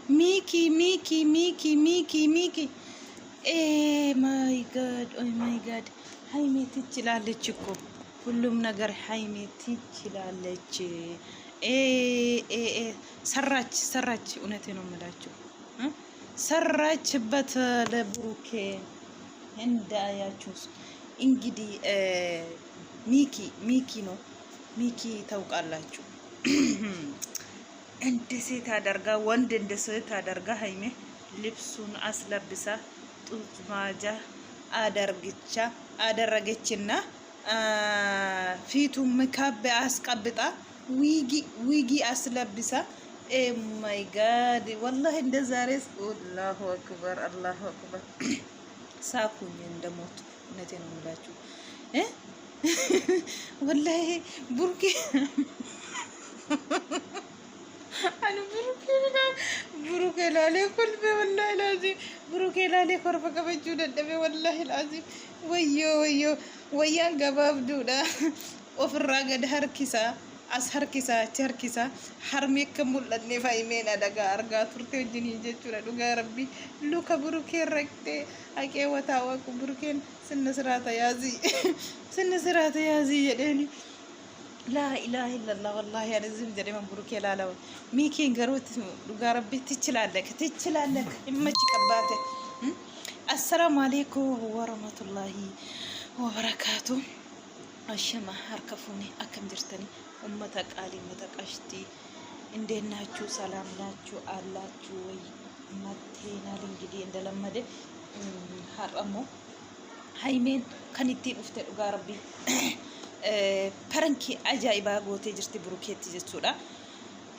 Miikii miikii miikii miikii miikii Eh my God, oh my God, ሀይሜ ትችላለች እኮ ሁሉም ነገር ሀይሜ ትችላለች። ሰራች ሰራች፣ እውነቴ ነው የምላችሁ ሰራችበት ለብሩኬ እንዳያችሁ። እንግዲህ ሚኪ ሚኪ ነው ሚኪ ታውቃላችሁ። እንደ ሴት አደርጋ ወንድ እንደ ሴት አደርጋ ሀይሜ ልብሱን አስለብሳ ጡት ማጃ አደርግቻ አደረገችና ፊቱ ምካብ አስቀብጣ ዊጊ አስለብሳ ማይ ጋድ ወላሂ እንደ ዛሬ አላሁ አክበር አላሁ አክበር ሳኩኝ እንደሞት። እውነቴ ነው የምላችሁ ወላሂ ቡርኬ Ani buruke laalee kolfe wallahi laazim buruke laalee korfa qabachuu dadhabe wallahi laazim wayyoo wayyoo wayyaan gabaabduudha ofirraa gad harkisaa as harkisaa achi harkisaa harmi akka mul'anne faayimeen adagaa argaa turte wajjiniin jechuudha dhugaa rabbii luka burukeen raqxee haqee wataa waaqu burukeen sinna siraata yaazii sinna siraata yaazii jedheeni. Laa ilaaha illallah wallaahi ani zim jedhee man burukee laala miikiin garuu dhugaa rabbii tichilaallek tichilaallek immachi qabbaate. Assalaamu alaikum warahmatullaahi wabarakaatu. Ashama harka fuune akkam jirtanii ummata qaalii ummata qashtii እንዴት ናችሁ? ሰላም ናችሁ አላችሁ ወይ? መቴናል እንግዲህ እንደለመደ har'ammoo Haymeen kan ittiin dhufte dhugaa rabbii parankii ajaa'ibaa gootee jirti burukeetti jechuudha.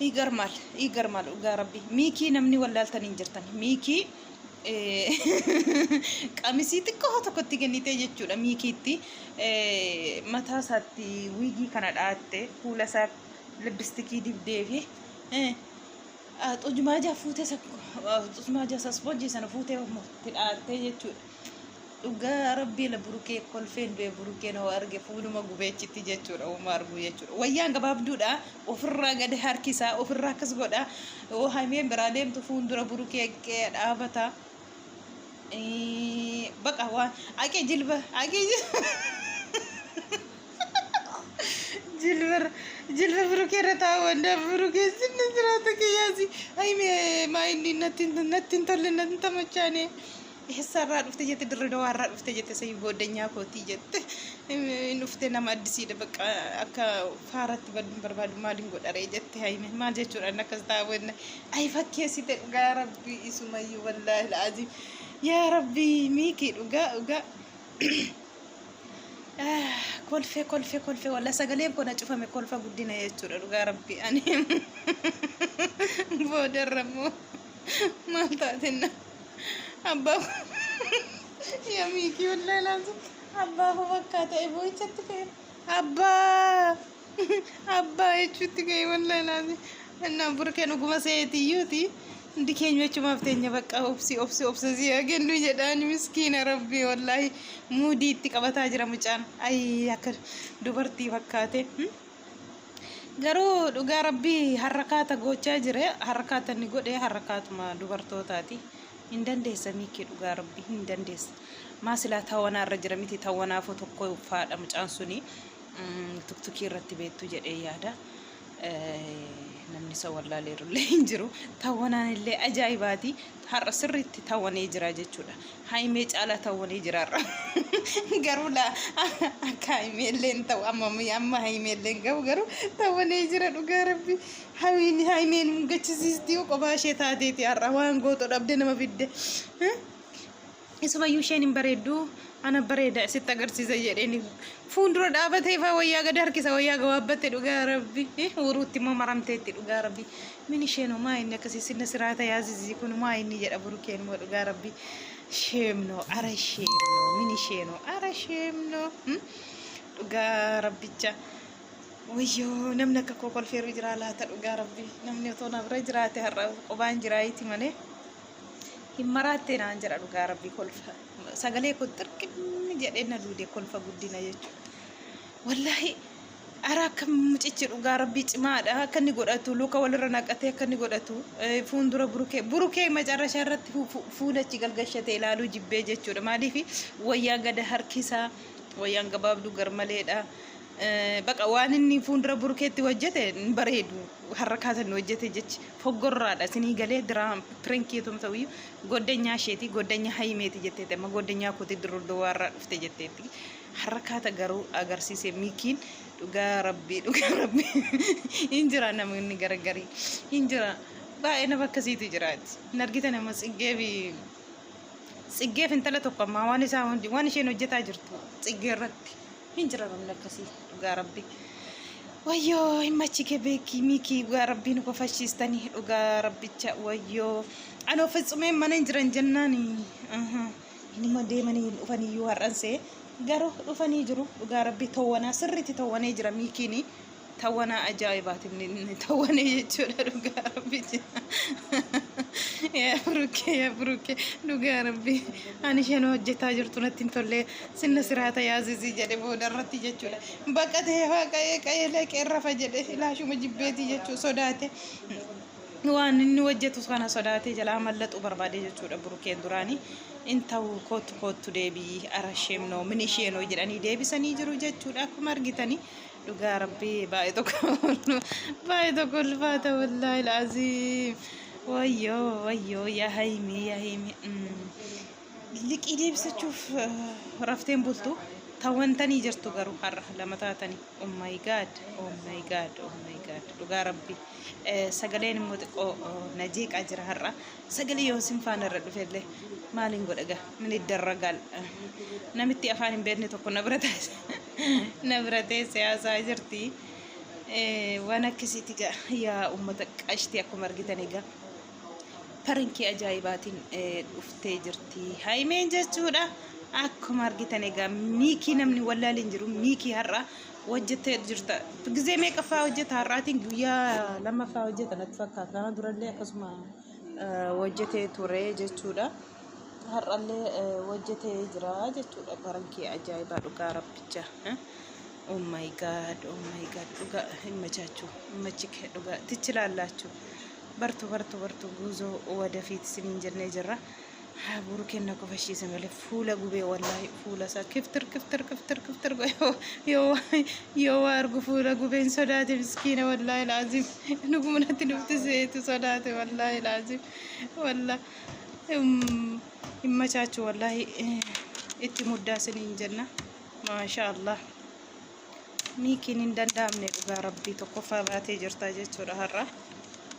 Igarmaal igarmaal dhugaa rabbii miikii namni wallaaltan hin jirtan miikii qamisii xiqqoo tokkotti kennitee jechuudha miikiitti mataa isaatti wiigii kana dhaatte fuula isaa lippstikii dibdee fi xujumaajaa fuutee xujumaajaa ispoonjii sana fuutee itti dhaattee jechuudha. Dhugaa rabbii la burukee kolfeen du'e burukeen hoo arge fuuluma gubeechitti jechuudha uuma argu jechuudha. Wayyaan gabaabduudha ofirraa gadi harkisaa ofirraa akkas godha yoo haymeen biraa deemtu fuuldura burukee dhaabata. Baqa waan aqee jilba aqee jilba jilba burukee irra taa'u wanda burukee sinni jiraata kiyyaasi haymee maa inni natti natti hin tolle natti hin tamachaane. Eessarraa dhufte jette dirree dawaarraa dhufte jette sayi gooddanyaa kootii jette hin dhufte nama addisiidha bakka akka faaratti badduun barbaadu maaliin godharee jette hayme maal jechuudha inni akkas taa'u ay fakkeessite dhugaa rabbii isumayyuu wallaahi la'aziim yaa rabbii miikii dhugaa dhugaa kolfee kolfee kolfee walla sagaleen kun cufame kolfa guddina jechuudha dhugaa rabbii ani boodarra immoo maal taatenna abbaa yaa miikii wallaahi laazim abbaa koo fakkaata boo'ichatti ka'e abbaa abbaa jechuutti ka'e wallaahi laazim innaan burkeen dhuguma seetiyyuuti hundi keenya jechumaaf teenya bakka obsi obsi obsa si haa kennu jedhaan miskiina rabbii wallaahi muudii itti qabataa jira mucaan ayi akka dubartii fakkaate. Garuu dhugaa rabbii harrakaata gochaa jire harrakaata inni godhe harrakaatuma dubartootaati. Hin dandeessa miikii dhugaa rabbii hin dandeessa. Maa silaa tawwanaa irra jira miti tawwanaafuu tokko faadha mucaan suni tuktukii irratti beektu jedhee yaada. Namni isa wallaaleerullee hin jiru. Tawwanaan illee ajaa'ibaati. Har'a sirriitti tawwanee jira jechuudha. Haayimee caalaa tawwanee jira har'a. Garuu laa akka haayimee illee hin ta'u amma amma haayimee illee hin gahu garuu tawwanee jira dhugaa rabbi. Hawiin haayimeen hin gachisiistii kophaa ishee taateeti har'a waan gootu dhabde nama fidde. Isumayyuu isheen hin bareeddu ana bareeda sitti agarsiisa jedheen fuuldura dhaabatee faa wayyaa gad harkisa wayyaa gabaabbatte dhugaa rabbi huruutti immoo maramteetti dhugaa rabbi min isheenoo maa inni akkasii sinna siraata yaazizii kun maa inni jedha burukeen immoo dhugaa rabbi sheemnoo ara sheemnoo min isheenoo ara sheemnoo dhugaa rabbicha wayyoo namni akka koo kolfeeru jiraa laata dhugaa rabbi namni otoo na bira jiraate har'a qobaan jiraayiti malee. Hin maraattee naan jedha dhugaa rabbii kolfa sagalee koo xirqimmi jedhee na duude kolfa guddina jechuudha. Wallaahi Ara akka mucichi dhugaa rabbii cimaadha akka inni godhatu luka walirra naqatee akka inni godhatu fuundura burukee burukee macarrashaa irratti fuulachi galgashatee ilaaluu jibbee jechuudha. Maaliif wayyaa gada harkisaa wayyaan gabaabduu garmaleedha. Baqa waan inni fuundura burukeetti hojjete hin bareedu har'a kaasan hojjete jechi foggorraadha isinii galee diraam pirankii otoo ta'uyyuu goddanyaa isheeti goddanyaa hayimeeti jetteetti amma goddanyaa kooti durduwaarraa dhufte jetteetti. Harakaata garuu agarsiise mikiin dhugaa rabbii dhugaa rabbii hin jira namni gargarii hin jira baay'ee nama akkasiitu jiraati hin argitan amma tsiggee fi tsiggeef intala tokko ammaa waan isaa waan isheen hojjetaa jirtu tsiggee irratti hin jira namni akkasii dhugaa rabbii. Wayyoo himmachi kee beekii miikii dhugaa rabbii nu kofashiistanii dhugaa rabbicha wayyoo anoo fitsumeen mana hin jiran jennaani. Inuma deemanii hin dhufaniyyuu har'an see garuu dhufanii jiru dhugaa rabbii towwanaa sirriitti towwanee jira miikiini tawwanaa ajaa'ibaati inni tawwanee jechuudha dhugaa rabbii yaa burukee yaa burukee dhugaa rabbii ani isheen hojjetaa jirtu natti hin tollee sinna siraata yaazizii jedhe booda irratti jechuudha baqatee waaqayee qayee laqee rafa jedhe ilaashuma jibbeetii jechuu sodaate waan inni hojjetu kana sodaatee jalaa mallaxuu barbaade jechuudha burukeen duraanii in ta'u koottu koottu deebii ara sheemnoo min isheenoo jedhanii deebisanii jiru jechuudha akkuma argitanii dhugaa rabbii baay'ee tokko baay'ee tokko ulfaata wallaahi laaziim wayyoo wayyoo yaa hayimii yaa hayimii liqii deebisachuuf rafteen bultu tawwantanii jirtu garuu har'a lama taatanii oh my god oh my god oh my god dhugaa rabbi sagaleen immoo xiqqoo na jeeqaa jira har'a sagalee yoo sin faana irra dhufellee maaliin godha gaa min iddarragaal namitti afaan hin beekne tokko na bira taa'e na bira teessee haasaa jirti waan akkasiiti gaa yaa uummata qashtii akkuma argitan egaa Parankii ajaa'ibaatiin dhuftee jirti. Hayimeen jechuudha. Akkuma argitan egaa miikii namni wallaalee hin jiru. Miikii har'a hojjettee jirta. Gizee meeqaffaa hojjeta har'aatiin guyyaa lammaffaa hojjeta natti fakkaata. Kana durallee akkasuma hojjetee ture jechuudha. Har'allee hojjetee jira jechuudha. Parankii ajaa'ibaa dhugaa rabbicha. Oh my god, oh my god, dhugaa hin machaachuu, hin machike dhugaa tichilaallaachu. Bartu bartu bartu guuzoo wadafiit isiniin jennee jirra. Haa burukeen na kofashiise malee fuula gubee wallaahi fuula isaa kiftir kiftir kiftir kiftir yoo yoo waa argu fuula gubeen sodaate miskiina wallaahi laazim dhuguma natti dhufti seetu sodaate wallaahi laazim wallaahi hin machaachu wallaahi itti muddaa isiniin jenna maasha allah. Miikiin hin danda'amne dhugaa rabbii tokkoffaa baatee jirta jechuudha har'a.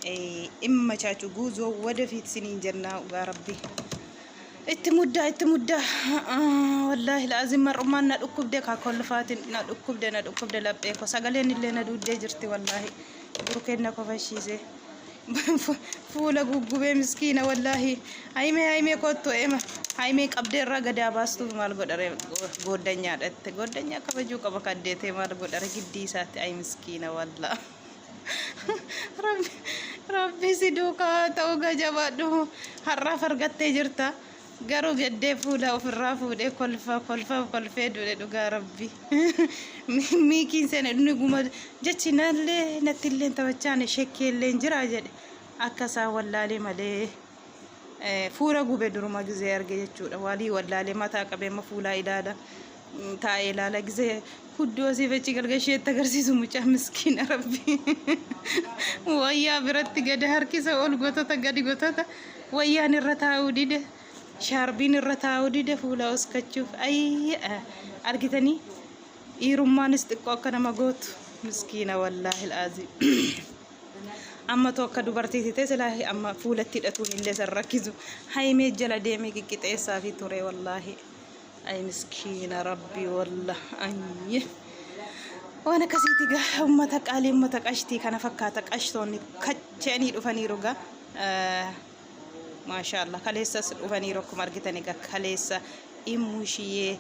Dhimma chaachu guuzoo wadafiit siniin jennaa dhugaa rabbii. Itti muddaa itti muddaa wallaahi laazim mar'ummaan na dhukkubde kaa kolfaatiin na dhukkubde na dhukkubde laphee koo sagaleen illee na duuddee jirti wallaahi burukeen na kofashiise. Fuula guggubee miskiina wallaahi. Hayimee hayimee kottu ema. Hayimee qabdee irraa gadaa baastuuf maal godhare gooddanyaa dhatte. Gooddanyaa kabajuu qaba kaddeetee maal godhare giddii isaatti ay miskiina wallaa. Rabbi rabbi si duukaa haa ta'u gajabaadhu har'aaf argattee jirta. Garuu gaddee fuula ofirraa fuudhee kolfa kolfa kolfee du'e dhugaa rabbi. Miikiin seene inni guma jechi nallee natti illee taphachaan shekkee illee jira jedhe akka isaa wallaalee malee fuula gube duruma gizee arge jechuudha. Waalii wallaalee mataa qabee amma fuulaa ilaala taa'ee ilaala gizee hudduu asii fi achi galgasheetti agarsiisu mucaa miskiina rabbi. Wayyaa biratti gadi harkisa ol gotota gadi gotota wayyaan irra taa'uu dide shaarbiin irra taa'uu dide fuula oskachuuf ayyi argitanii dhiirummaanis xiqqoo akka nama gootu miskiina wallaahi alaaziim. Amma too akka dubartiiti ta'e silaa amma fuulatti hidhatuun illee san rakkisu hayimee jala deemee qiqqixeessaa fi ture wallaahi. Ay miskiina rabbi wallah ayyi. Waan akkasiiti gaa uummata qaalii uummata qashtii kana fakkaata qashtoonni kacha'anii dhufaniiru gaa. Maashaa Allah kaleessas dhufaniiru akkuma argitan egaa kaleessa immushiyee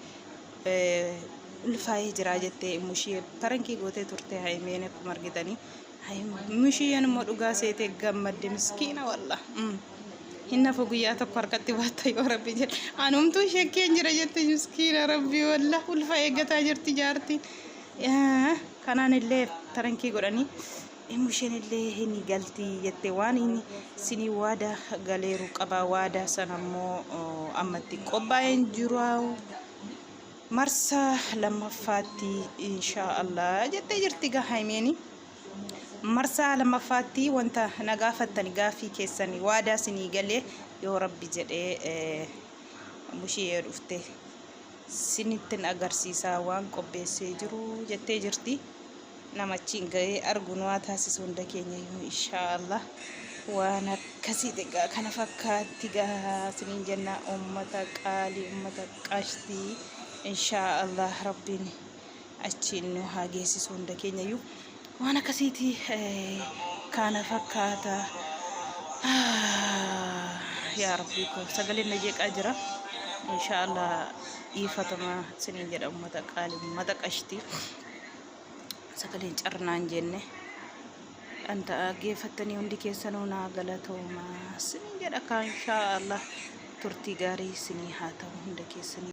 ulfaa'ee jira jettee immushiyee parankii gootee turte hayimeen akkuma argitanii. Immushiyeen immoo dhugaa seetee gammadde miskiina wallah. Hin nafu guyyaa tokko harkatti baatta yoo rabbi jedhe. Anumtuu shekkeen jira jette miskiina rabbi wallah ulfa eeggataa jirti jaartiin. Kanaan illee tarankii godhanii imusheen illee hin galti jette waan inni sinii waada galeeru qaba. Waada sana immoo ammatti qophaa'een jiru. Marsaa lammaffaatti inshaa Allah jettee jirti gaa Haymeeni. Marsaa lammaffaatti wanta na gaafattani gaaffii keessani waadaa sinii galee yoo rabbi jedhee mushee dhufte sinittin agarsiisaa waan qopheessee jiru jettee jirti. Namachiin ga'ee argu nu haa taasisu hunda keenya iyyuu inshaa Allah. Waan akkasii xiqqaa kana fakkaatti gaa siniin jenna ummata qaalii ummata qashtii inshaa Allah rabbiin achiin nu haa geessisu hunda keenya iyyuu. Waan akkasiiti kana fakkaata. Yaa rabbii koo sagaleen na jeeqaa jira. Inshaa Allah dhiifatama siniin jedha ummata qaalii ummata qashtii. Sagaleen carnaan jenne dhanta dhaggeeffattanii hundi keessanuu naa galatooma siniin jedha kaa inshaa Allah turtii gaarii sinii haa ta'u hunda keessanii.